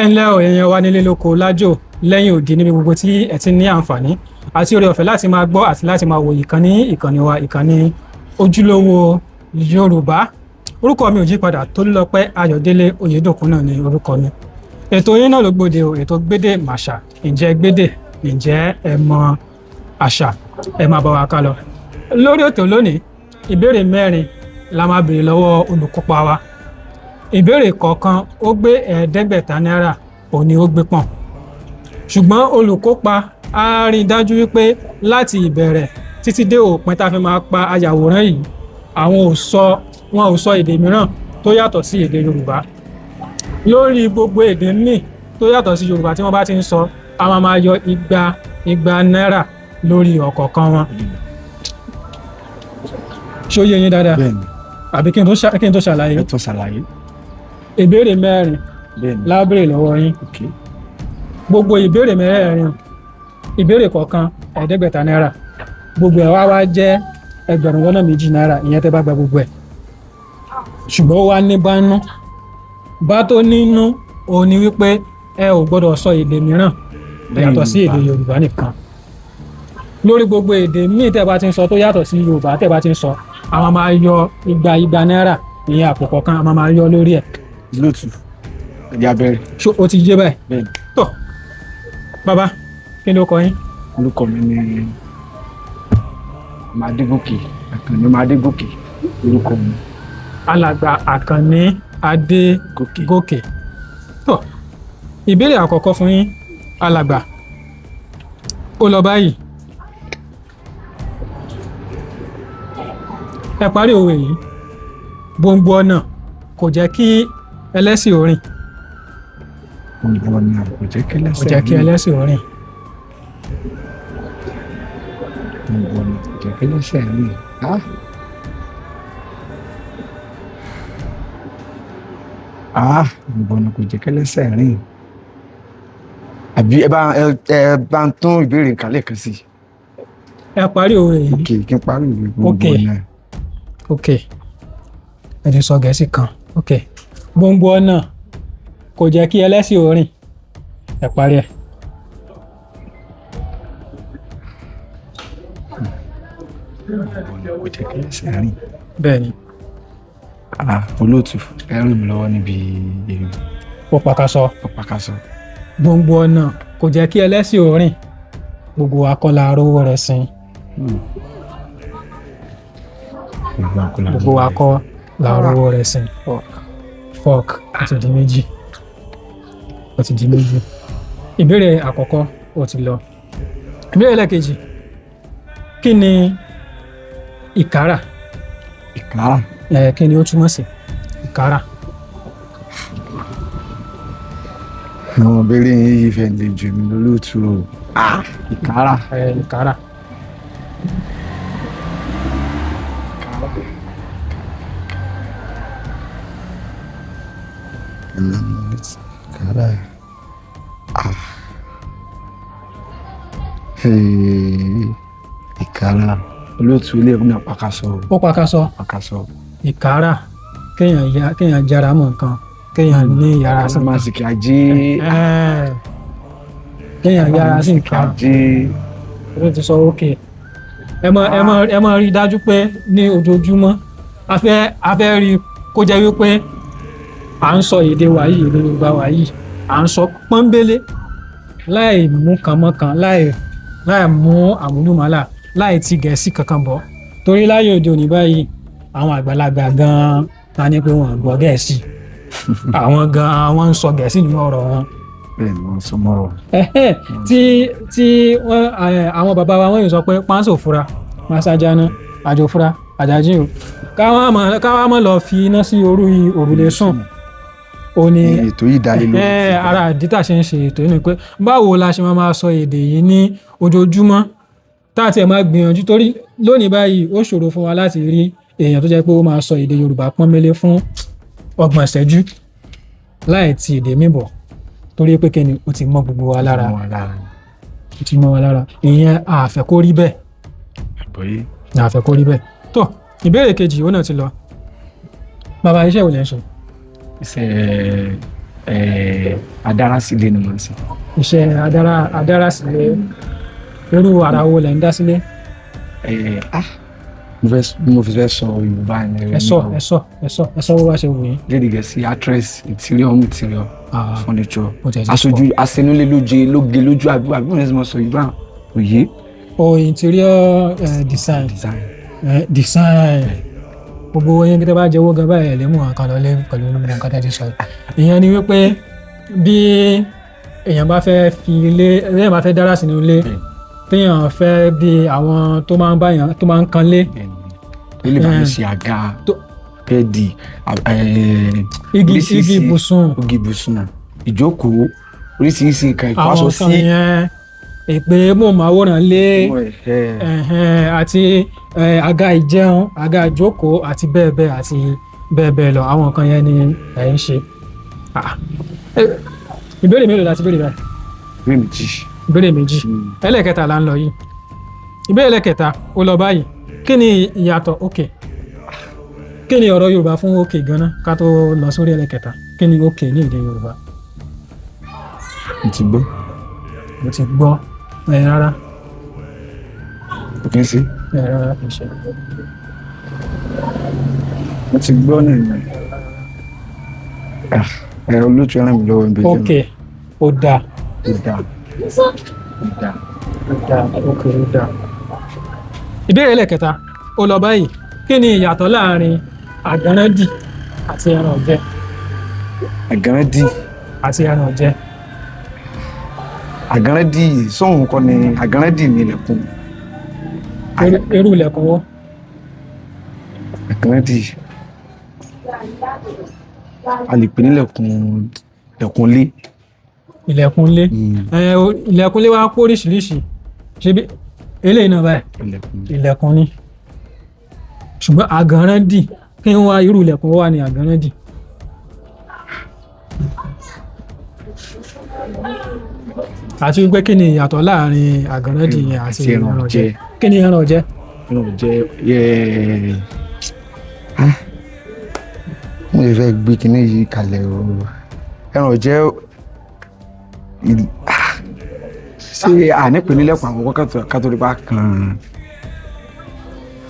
Ẹ ǹlẹ́ o, èèyàn wa nílé lóko lájò lẹ́yìn òdì, níbi gbogbo tí ẹ ti ní àǹfààní àti oore ọ̀fẹ́ láti máa gbọ́ àti láti máa wo ìkànnì, ìkànnì wa, ìkànnì Ojúlówó Yorùbá. Orúkọ mi ò yí padà, Tolúlọpẹ́ Ayọ̀délé Oyèdòkun náà ni orúkọ mi. Ètò yín náà ló gbòde o, ètò Gbédè Màṣà. Ǹjẹ́ gbédè? Ǹjẹ́ ẹ mọ àṣà? Ẹ máa bá wa ká lọ lórí ètò lónìí. Ìbéèrè mẹ́rin la máa béèrè lọ́wọ́ olùkópa wa. Ìbéèrè kọ̀ọ̀kan ó gbé 500 náírà, òun ni ó gbé pọ̀n, ṣùgbọ́n olùkópa á rí i dájú wípé láti ìbẹ̀rẹ̀ títí dé òpin tá a fi máa pa ayàwòrán yìí, àwọn ò sọ, wọn ò sọ èdè mìíràn tó yàtọ̀ sí èdè Yorùbá. Lórí gbogbo èdè míì tó yàtọ̀ sí Yorùbá tí wọ́n bá ti ń sọ, a máa máa yọ igba igba náírà lórí ọ̀kọ̀ọ̀kan wọn. Ṣó yé yín dáadáa? Bẹ́ẹ̀ni. Àbí kí n tó ṣàlàyé? Ẹ tó ṣàlàyé. Ìbéèrè mẹ́rin Bẹ́ẹ̀ni. La béèrè lọ́wọ́ yín. Gbogbo ìbéèrè mẹ́rẹ̀ẹ̀rin, ìbéèrè kọ̀ọ̀kan 500 náírà, gbogbo ẹ̀ wá wá jẹ́ 2,000 náírà, ìyẹn tẹ́ bá gba gbogbo ẹ̀. Ṣùgbọ́n ó wá ní bánú bá tó nínú, òun ni wípé ẹ ò gbọ́dọ̀ sọ èdè mìíràn yàtọ̀ sí èdè Yorùbá nìkan. Lórí gbogbo èdè míì tẹ́ bá ti ń sọ tó yàtọ̀ sí Yorùbá tẹ́ bá ti ń sọ, àwọn máa yọ igba igba náírà, ìyẹn àpò kọ̀ọ̀kan, àwọn máa yọ lórí ẹ̀. Lótú, ẹ jẹ́ á bẹ̀rẹ̀. Ṣó o ti yé báyìí? Bẹ́ẹ̀ni. Tó bàbá, kí ló kọ yín? Orúkọ mi ni Màdégòkè Àkànní. Màdégòkè orúkọ mi. Alàgbà Àkànní Gòkè. Adégòkè. Tó, ìbéèrè àkọ́kọ́ fún yín, alàgbà, ó lọ báyìí. Ẹ parí òwe yìí: gbòǹgbò ọ̀nà kò jẹ́ kí ẹlẹ́sìn ó rìn. Gbogbo ọ̀nà kò jẹ́ kí Kò ẹlẹ́sẹ̀ jẹ́ kí rìn. ẹlẹ́sìn ó rìn. Gbogbo ọ̀nà kò jẹ́ kí ẹlẹ́sẹ̀ rìn. Ah! Ah! Gbogbo ọ̀nà kò jẹ́ kí ẹlẹ́sẹ̀ rìn. Àbí ẹ bá ń tún ìbéèrè nǹkan lẹ́ẹ̀kan sí i. Ẹ parí òwe yìí. Ok, kí n parí ìwé, gbogbo ọ̀nà. Ok, ẹ ti sọ Gẹ̀ẹ́sì kan. Ok, gbòǹgbò ọ̀nà kò jẹ́ kí ẹlẹ́sìn ó rìn. Ẹ parí ẹ̀. Gbogbo ọ̀nà kò jẹ́ kí ẹlẹ́sẹ̀ rìn. Bẹ́ẹ̀ ni. Ah, olóòtú, ẹ ràn mí lọ́wọ́ níbi èrò. Ó pàkàṣọ. Ọ̀pàkàsọ. Gbòǹgbò ọ̀nà kò jẹ́ kí ẹlẹ́sìn ó rìn, gbogbo wa kọ́ la rówó rẹ̀ sin. Gbogbo akọ́lá. Gbogbo wa kọ́ la rówó rẹ̀ sin. Fork, ó ti di méjì, ó ti di méjì. Ìbéèrè àkọ́kọ́ ó ti lọ. Ìbéèrè ẹlẹ́kejì: kí ni ìkárà? Ìkárà. Ẹ, kí ni ó túmọ̀ sí, ìkárà? Àwọn ìbéèrè yìí fẹ́ lè jù mí lólóòtú o. Ah, ìkárà. Ẹ, ìkárà. Ìkárà. Ah. Hey, ìkárà. Olóòtú, ilé ìwé náà pàkàsọ o. Ó pàkàṣọ. Pàkàsọ. Ìkárà, kéèyàn jára mọ́ nǹkan, kéèyàn ní ìyára sí Máa nǹkan. sì kí ajé. Ẹ, kéèyàn yára sí nǹkan. Ajé. Ó ti sọ ókè. Ẹ mọ rí i dájú pé ní ojoojúmọ́ a fẹ́ rí i kó jẹ́ wípé à ń sọ èdè wa yìí, èdè Yorùbá wa yìí, à ń sọ pọ́nbélé láì mú kan mọ́ kan, láì mú àmúlùmálà, láì ti Gẹ̀ẹ́sì kankan bọ̀, torí láyé òde òní báyìí, àwọn àgbàlagbà gan-an ta ni pé wọ́n gbọ́ Gẹ̀ẹ́sì, àwọn gan-an wọ́n ń sọ Gẹ̀ẹ́sì nínú ọ̀rọ̀ wọn. Bẹ́ẹ̀ ni wọ́n sọ mọ́rọ̀. Ẹ̀hẹ́n, tí wọ́n àwọn bàbá wa, wọ́n yóò sọ pé pánsò fura másájáná, àjò fura àjàjì o, káwọn má lọ fi iná sí orí òrùlé sùn. Ó ní Ètò yìí dá lé lórí. Ara ìdí tá a ṣe ń ṣe ètò yìí ni pé báwo la ṣe máa máa sọ èdè yìí ní ojoojúmọ́, tá a tiẹ̀ máa gbìyànjú, torí lónìí báyìí ó ṣòro fún wa láti rí èèyàn tó jẹ́ pé ó máa sọ èdè Yorùbá pọ́nbélé fún 30 ìṣẹ́jú láì ti èdè míì bọ̀, torí pé kí ni, ó ti mọ́ gbogbo wa lára. Mọ́ wa lára. Ó ti mọ́ wa lára. Ìyẹn a fẹ́ kó rí bẹ́ẹ̀. Àgbọ́yé. A fẹ́ kó rí bẹ́ẹ̀. Tó, ìbéèrè kejì, ó náà ti lọ. Bàbá, iṣẹ́ wo lẹ ń ṣe? Iṣẹ́ Adárasílẹ̀ ni mo ń ṣe. Iṣẹ́ adárasílẹ̀, irú ara wo lẹ̀ ń dá sílé? Ah, mo fẹ́ sọ Yorùbá ni. Ẹ sọ, ẹ sọ, ẹ sọ, ẹ sọ bó bá ṣe wù yín. Lédè Gẹ̀ẹ́sì, actress, interior, home interior, Ah, furniture. Ó tiẹ̀ ti pọ̀. Aṣojú aṣenúlé lóje lóge lójú, àbí àbí wọn ṣe mọ sọ Yorùbá òye. O interior design. Design. Design. Gbogbo yín kí tẹ́ bá jẹ owó gan báyìí, ẹ̀ lè mú nǹkan lọ lé pẹ̀lú gbogbo nǹkan tẹ́ ti sọ yìí. Ìyẹn ni wípé bí èèyàn bá fẹ́ fi ilé, èèyàn bá fẹ́ dára sínú ilé, téèyàn fẹ́ bí àwọn tó máa ń báyàn tó máa ń kanlé, Ó lè bá mi ṣe àga, bẹ́ẹ̀dì, igi oríṣiríṣi, igi ibùsùn, igi ibùsùn, ìjókòó, oríṣiríṣi nǹkan àwọn ìkọ́sọ nǹkan sí. yẹn, ìpè móhùnmáwòrán lé, ẹ̀hẹ́n, àti àga ìjẹun, àga ìjókòó, àti bẹ́ẹ̀ bẹ́ẹ̀ àti bẹ́ẹ̀ bẹ́ẹ̀ lọ. Àwọn nǹkan yẹn ni ẹ̀ ń ṣe. Ah, ìbéèrè mélòó la ti béèrè báyìí? Ìbéèrè méjì. Ìbéèrè méjì. Ẹlẹ́ẹ̀kẹta là ń lọ yìí. Ìbéèrè ẹlẹ́ẹ̀kẹta ó lọ báyìí: kí ni ìyàtọ̀ òkè, kí ni ọ̀rọ̀ Yorùbá fún òkè gan-an, ká tó lọ sórí ẹlẹ́ẹ̀kẹta? Kí ni òkè ní èdè Yorùbá? Mo ti gbọ́. Mo ti gbọ́ ẹ rárá. Kò kí n sí. Ẹ rárá, kì í ṣe. Mo ti gbọ́ nìyẹn. Ẹ olóòtú, ràn mí lọ́wọ́ níbi. Òkè ó dáa. Ó dáa, ó dáa. Ó dáa, òkè ó dáa. Ìbéèrè ẹlẹ́ẹ̀kẹta ó lọ báyìí: kí ni ìyàtọ̀ láàrin àgànràndì àti ẹran ọ̀jẹ́? Àgàràndì. Àti ẹran ọ̀jẹ́. Àgàràndì sóhun kọ́ ni àgàràndì ní ilẹ̀kùn. Irú ilẹ̀kùn wo? Àgàràndì, a lè pè ní ilẹ̀kùn, ilẹ̀kùn ilé. Ilẹ̀kùn ilé. Ẹ, ilẹ̀kùn ilé wa kó oríṣiríṣi. Ṣé bí eléyìí náà báyìí? Ilẹ̀kùn. Ilẹ̀kùn ni, ṣùgbọ́n àgànràndì, kí n wá irú ilẹ̀kùn wo wà ní àgànràndì? Àti wípé kí ni ìyàtọ̀ láàrin àgànràndì yẹn àti àti ẹran ẹran ọ̀jẹ́? ọ̀jẹ́. Kí ni ẹran ọ̀jẹ́? Ẹran ọ̀jẹ́ yẹ. Mo lè fẹ́ gbé kinní yìí kalẹ̀ o. Ẹran ọ̀jẹ́ ṣé ànípè nílẹ̀kùn àkọ́kọ́ kátó rí bá kan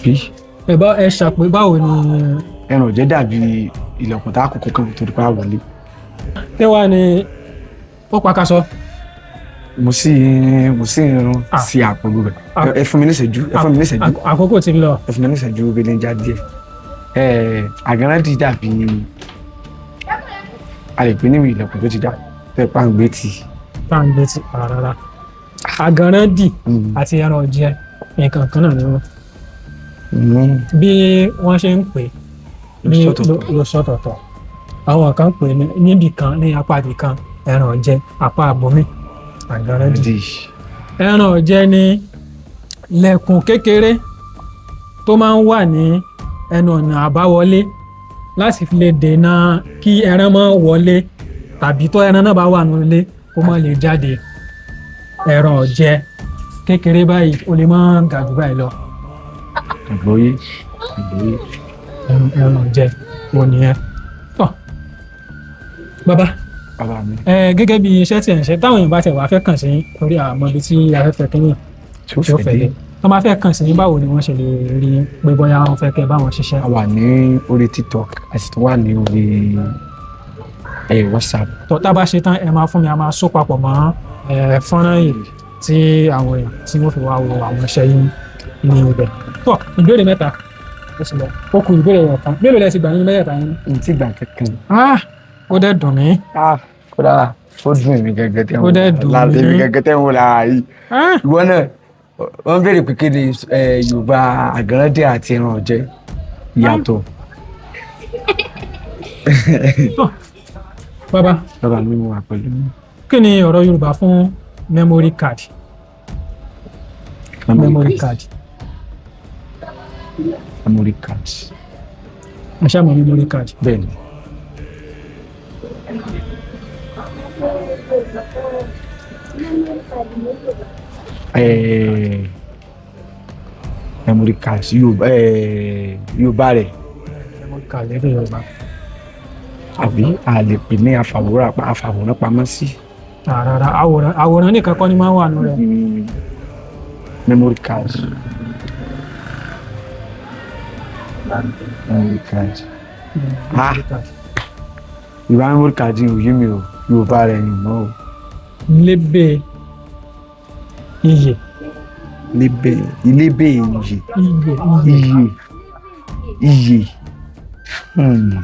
bí? Ẹ bá ẹ ṣàpè báwo ni? Ẹran ọ̀jẹ́ dàbí ilẹ̀kùn tá a kọ́kọ́ kan tó rí bá wọlé. Kí wàá ní ó pakasọ? Mo sì ń sí àpòlù rẹ̀. Ẹ fún mi ní ìṣẹ́jú, ẹ fún mi ní ìṣẹ́jú. Àkókò ti lọ. Ẹ fún mi ní ìṣẹ́jú belenja díẹ̀. Àgàràndì dàbí a lè pè ní ilẹ̀kùn tó ti já tẹ́ pa ń gbé tì. Tá à ń gbé ti rárá, àgànràndì àti ẹran ọ̀jẹ́, nǹkan kan náà ni wọ́n. Bí wọ́n ṣe ń pè ní sọ̀tọ̀tọ̀. Ló sọ̀tọ̀tọ̀. Àwọn kan pè ní níbì kan, ní apá ibì kan ẹran ọ̀jẹ́, apá àbòmí àgànràndì. Àgàràndì. Ẹran ọ̀jẹ́ ní lẹ̀kùn kékeré tó máa ń wà ní ẹnu ọ̀nà àbáwọlé láti fi lè dènà kí ẹran má wọlé, tàbí tó ẹran náà bá wà nílé kó má lè jáde. Ẹran ọ̀jẹ́ kékeré báyìí, ó lè má ga jù báyìí lọ. Àgbọ́yé, àgbọ́yé. Ẹran ọ̀jẹ́ ò nìyẹn tọ́ bàbá. Bàbá mi. Ẹ gẹ́gẹ́ bí iṣẹ́ tí ẹ̀ ń ṣe, táwọn èèyàn bá tẹ̀ wá fẹ́ kàn sí yín, torí àmọ́ ibi tí afẹ́fẹ́ kínní tí ó tí ó fẹ́ fẹ́ dé. dé, tó máa fẹ́ kàn sí yín, báwo ni wọ́n ṣe lè rí yín, pé bóyá wọ́n fẹ́ kẹ́ bá wọn ṣiṣẹ́? A wà ní orí TikTok, a sì tún wà ní orí WhatsApp. Tó tá a bá ṣe tán, ẹ máa fún mi, a máa so papọ̀ mọ́ fọ́nrán yìí tí àwọn èèyàn tí wọ́n fi wá wo àwọn iṣẹ́ yín ní ibẹ̀. Tó ìbéèrè mẹ́ta ó sì lọ, ó kù ìbéèrè ọ̀kan. Mélòó lẹ ti gbà nínú mẹ́tẹ̀ẹ̀ta yín? N tí gbà kankan. Ah, ó dẹ̀ dùn mí. Ah, kódà ó dùn èmi gẹ́gẹ́ tẹ́ ń Ó wò dẹ̀ dùn lára mí. èmi gẹ́gẹ́ tẹ́ ń wò lára yìí. Ah, Ìwọ náà, wọ́n béèrè pé kéde Yorùbá àgàràndì àti ẹran ọ̀jẹ́ ìyàtọ̀. Tó bàbá. Bàbá mi, mo wà pẹ̀lú. Kí ni ọ̀rọ̀ Yorùbá fún memory card? Memory card. Memory card. Ẹ ṣáà mọ̀ memory card. Bẹ́ẹ̀ni. Memory card Yorùbá, Yorùbá rẹ̀. Memory card lédè Yorùbá. Àbí a lè pè ní afàwòrán pamọ́ sí. Rárá, àwòrán nìkan kọ́ ni máa ń wà nù rẹ̀. Memory card. Memory card. Ah. Ìwà memory card yìí ò yé mi o, Yorùbá rẹ̀ ni mọ́ o. Lébè iyè. Lébè ilébè iyè. Iyè, iyè. Iyè, iyè.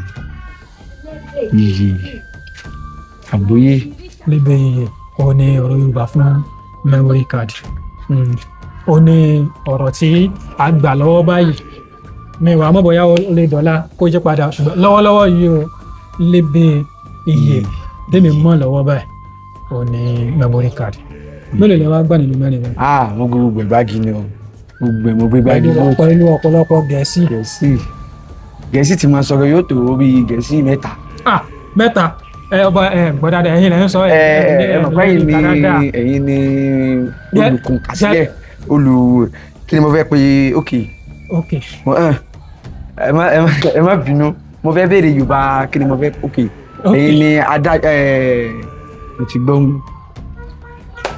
Iyè àgbóyé. Lébè iyè, ó ní ọ̀rọ̀ Yorùbá fún memory card. Ó ní ọ̀rọ̀ tí a gbà lọ́wọ́ báyìí. Mi wàá mọ̀ bóyá ó lè dọ̀la kó yí padà, ṣùgbọ́n lọ́wọ́lọ́wọ́ yìí o, lébè iyè tèmi mọ̀ lọ́wọ́ báyìí, ó ní memory card. Mélòó lè wá gbà nínú mẹ́rin báyìí? Ah, mo gbé gbogbo ẹ̀ gbági ni o, gbogbo ẹ̀ mo gbé gbági. Pẹ̀lú ọ̀pọ̀lọpọ̀ Gẹ̀ẹ́sì. Gẹ̀ẹ́sì, Gẹ̀ẹ́sì tí mo sọ̀rọ̀ yóò tó bí Gẹ̀ẹ́sì 3. Ah, 3. Ẹ ọba ẹ gbọ́ dáadáa, ẹ̀yin lẹ ń sọ. Ẹ ẹ mọ̀ pé ẹ̀yin ni olùkùn kásílẹ̀ olù kí ni mo fẹ́ pe? Ok. Ok. Ẹ má bínú, mo fẹ́ béèrè Yorùbá kí ni mo fẹ́. Ok, ẹ̀yin ni adá ẹ mo ti gbọ́.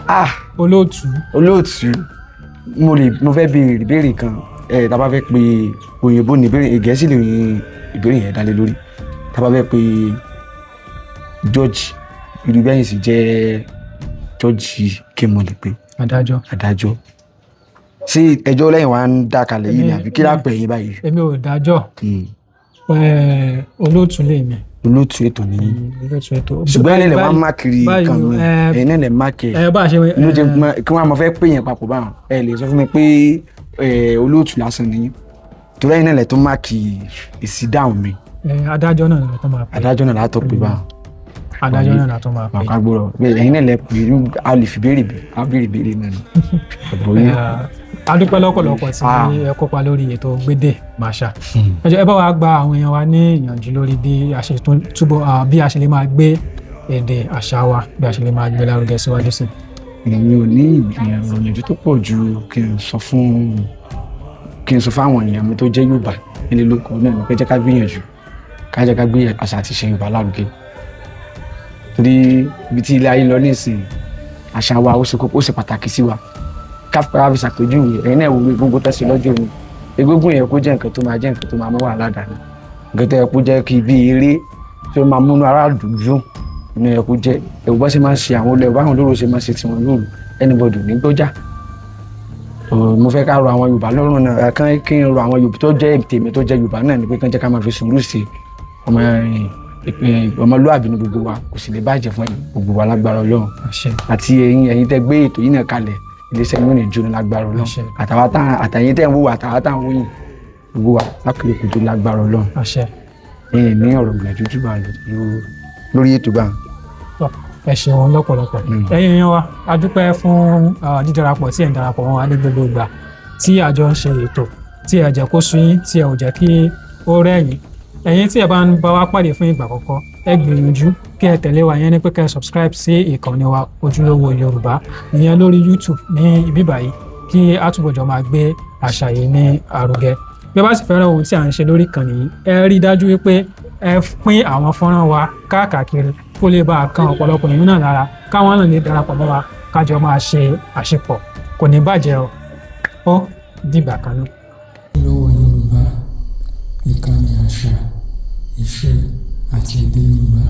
Ah. Olóòtú. Olóòtú, mo fẹ́ béèrè ìbéèrè kan. Ẹ tá a bá fẹ́ pe òyìnbó ní ìbéèrè, Gẹ̀ẹ́sì lè yin ìbéèrè yẹn dálé lórí. Tá a bá fẹ́ pe George, irú bẹ́yìn sì jẹ́ George, kí mo lè pe? Adájọ́. Adájọ́. Ṣé ẹjọ́ lẹ́yìn wa ń dá kalẹ̀ yìí ni àbí kí lápẹ̀ yín báyìí? Èmi ò dájọ́. Olóòtú lè mi. Olóòtú ètò ní. Olóòtú ètò. Ṣùgbọ́n ẹ̀yin lè wá má kiri kan mi, ẹ̀yin náà lè má kiri. Ẹ bá a ṣe. Ló jẹ́ kí wọ́n á mọ fẹ́ pè yẹn papọ̀ báwọn. Ẹ lè sọ fún mi pé olóòtú lásán ni, torí ẹ̀yin náà lè tó má kí èsì dáhùn mi. Adájọ́ náà ló tó máa pè. Adájọ́ náà látọ̀ pé báwọn. Adájọ́ náà látọ̀ máa pè. Màkà gbọ́dọ̀ ẹ̀yin náà lè pè é, a lè fi béèrè bí a béèrè béèrè náà ni. A dúpẹ́ lọ́pọ̀lọpọ̀ tí ẹ kópa lórí ètò Gbédè Màṣá. Ẹ jọ̀ọ́, ẹ bá wa gba àwọn èèyàn wa ní ìyànjú lórí bí a ṣe túbọ̀ bí a ṣe lè máa gbé èdè àṣà wa, bí a ṣe lè máa gbé lárugẹ síwájú sí. Èmi ò ní ìyànjú tó pọ̀ ju kí n sọ fún kí n sọ fáwọn èèyàn mi tó jẹ́ Yorùbá nílé lóko náà ní pé jẹ́ ká gbìyànjú, ká jẹ́ ká gbé àṣà àti ìṣe Yorùbá lárugẹ, torí ibi tí ilé ayé lọ nísìnyí, àṣà wa ó ṣe kókó, ó ṣe pàtàkì sí wa. Ká fi ṣàpèjúwe, ẹ̀yin náà wo gbogbo tẹ̀sí lọ́jọ́ òní, egúngún yẹn kó jẹ́ nǹkan tó máa jẹ́ nǹkan tó máa mú wàhálà dání, nǹkan tó yẹ kó jẹ́ kí bí eré tó máa múnú aráàlú dùn ní yẹ kó jẹ́. Ẹ̀wù bá ṣe máa ń ṣe àwọn olè báwọn olóró ṣe máa ṣe tiwọn lóru, anybody ní gbọ́jà. Mo fẹ́ ká rọ àwọn Yorùbá lọ́rùn náà, kán kí n rọ àwọn Yorùbá tó jẹ́ tèmi tó jẹ́ Yorùbá náà ni pé kán jẹ́ ká máa fi sùúrù sí ọmọ ọmọlúwàbí ní gbogbo wa, kò sì lè bàjẹ́ fún gbogbo wa lágbára Ọlọ́run. Àti ẹ̀yin tẹ́ gbé ètò yìí náà kalẹ̀, iléeṣẹ́ yóò ní jóná lágbára Ọlọ́run, àtàyìn tẹ́ ń wò àtàwọn táwọn wòyìn, gbogbo wa lákìlẹ̀ kùtù lágbára Ọlọ́run. Ẹ̀yin ní ọ̀rọ̀ gbìyànjú jù bá lórí ètò bá. Ẹ ṣeun lọ́pọ̀lọpọ̀. Ẹ̀yin èèyàn wa, a dúpẹ́ fún dídarapọ̀ tí ẹ̀ ń darapọ̀ mọ́ wa ní gbogbo ìgbà tí àjọ ń ṣe ètò, tí ẹ jẹ́ kó sú yín, tí ẹ ò jẹ́ kí ó rẹ̀ yín. Ẹ̀yin tí ẹ bá ń bá wa pàdé fún ìgbà àkọ́kọ́, ẹ gbìyànjú kí ẹ tẹ̀lé wa, yẹn ní pé kẹ́ ẹ subscribe sí ìkànnì wa Ojúlówó Yorùbá, ìyẹn lórí YouTube ní ibi báyìí, kí a túbọ̀ jọ máa gbé àṣà yìí ní àrùgẹ. Bí ẹ bá sì fẹ́ràn ohun tí à ń ṣe lórí ìkànnì yìí, ẹ rí i dájú wípé ẹ pín àwọn fọ́nrán wa káàkiri kó lè bá a kan ọ̀pọ̀lọpọ̀ èèyàn náà lára, káwọn náà lè darapọ̀ mọ́ wa, kájọ máa ṣe àṣepọ̀. Kò ní bàjẹ́ o, ó dìgbà kan náà. Ojúlówó Yorùbá, ìkànnì àṣà, ìṣe àti èdè Yorùbá.